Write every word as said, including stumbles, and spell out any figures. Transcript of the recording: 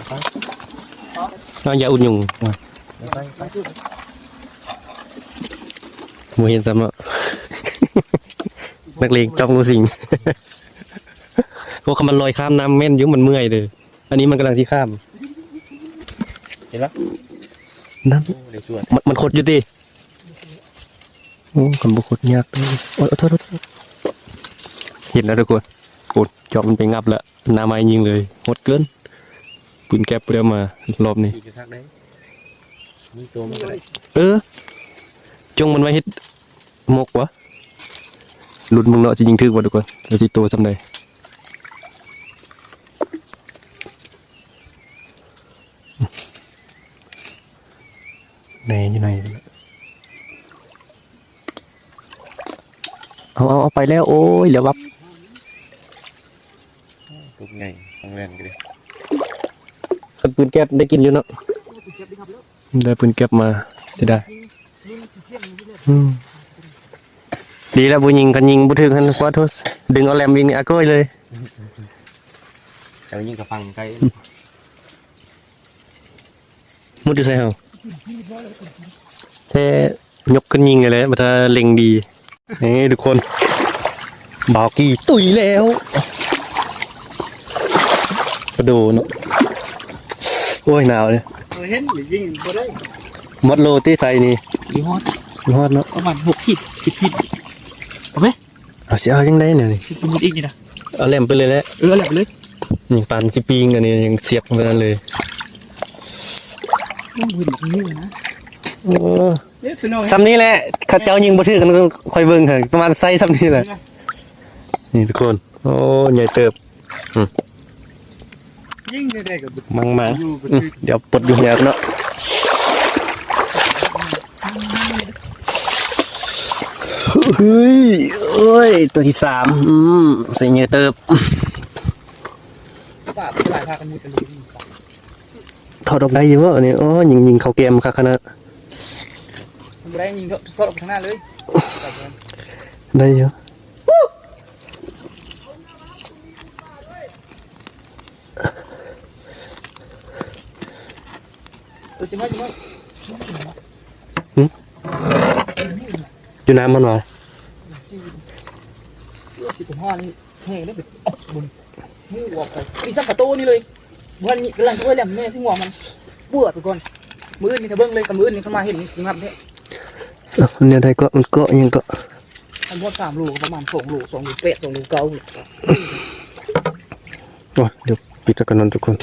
เอายาอุดยุง ไปไป บ่เห็นซ้ำเนาะ นักเลงจ้องงูสิง โอ้ คันมันลอยข้ามน้ำแม่นอยู่ มันเมื่อยเด้อ อันนี้มันกำลังสิข้าม เห็นปะ นั่น โอ้ เดี๋ยวชวน มัน มันขดอยู่ติ โอ้ คันบ่ขดยากเด้อ โอ้ย โทษ โทษ โทษ เห็นแล้วทุกคน โอ้ จอบมันไปงับแล้ว หน้าไม้ยิงเลย โหดเกิน ปืนแก๊ปบ่ได้เอามา รอบนี้ ขี่กระทักได้ มีตัวมันก็ได้ เออ จงมันไว้เฮ็ดหมกวะ ลุ้นมึงเนาะ สิยิงถืกบ่ทุกคน แล้วสิโตส่ำใด แหน่อยู่ไหน เอา เอา เอาไปแล้ว โอ้ย เหลือวับ ตัวใหญ่ของแรงก็ดี คันปืนแก๊ปได้กินอยู่เนาะ ได้ปืนแก๊ปมา เสียดาย อืม ดีแล้วบ่ยิง คันยิงบ่ถืกหั่น ขอโทษ ดึงเอาแหลมยิงนี่ อาโก้ยเลย แต่ว่ายิงกับฝั่งไกล มุดอยู่ไสเฮา แท้ยกขึ้นยิงเลยแหละ บ่ถ้าเล็งดี นี่ทุกคน บ่าวกี้ตุยแล้ว กระโดดเนาะ โอ้ย หนาวเลย เออ เห็นอยู่ยิงบ่ได้ หมดโลติไซนี่ อยู่ฮอด อยู่ฮอดเนาะ ประมาณหกขีด เจ็ดขีด เอาไหม เอาสิเอาจั่งใดเนี่ยนี่ สิกินหมดอีกนี่นะ เอาแหลมไปเลยแหละ เออ เอาแหลมไปเลย นี่ปานสิปิ้ง อันนี้ยังเสียบไปนั่นเลย โอ้ย หิวนะ โอ้ เนี่ยพี่น้อง ส่ำนี้แหละ เขาเจ้ายิงบ่ถืกกัน ค่อยเบิ่งหั่น ประมาณไซส์ส่ำนี้แหละ นี่ทุกคน โอ้ ใหญ่เติบ อืม ยิงได้ก็บ่ มั่งๆ อยู่บ่ อืม ถืก เดี๋ยวปลดอยู่เหียเนาะ เฮ้ย โอ้ย ตัวที่สาม อืม ใส่ใหญ่เติบ ปลาหลายภาคกันหมดเลย ถอดออกได้อยู่บ่อันนี้ โอ้ ยิง ยิงเข้าแก้มคักขนาด บ่ได้ยิงก็สอดออกไปข้างหน้าเลย ได้อยู่ ตัวจริงไหมจริงไหม หึ อยู่น้ำมันวะ สิบห้านี่แห้งแล้วแบบ บุญ นี่ออกไป มีสักกะโตนี่เลย วันนี้กำลังช่วยแหลมแม่สิงหัวมัน บวชไปก่อน มื้ออื่นนี่ถ้าเบิ่งเลย กับมื้ออื่นนี่เข้ามาเห็นนี่งับแท้ เอ้า เนี่ยได้ก็ มันก็ยังก็ อันพวกสามโลก็ประมาณสองโล สองโลแปด สองโลเก้า โอ้ย เดี๋ยวปิดแล้วกันนอนทุกคน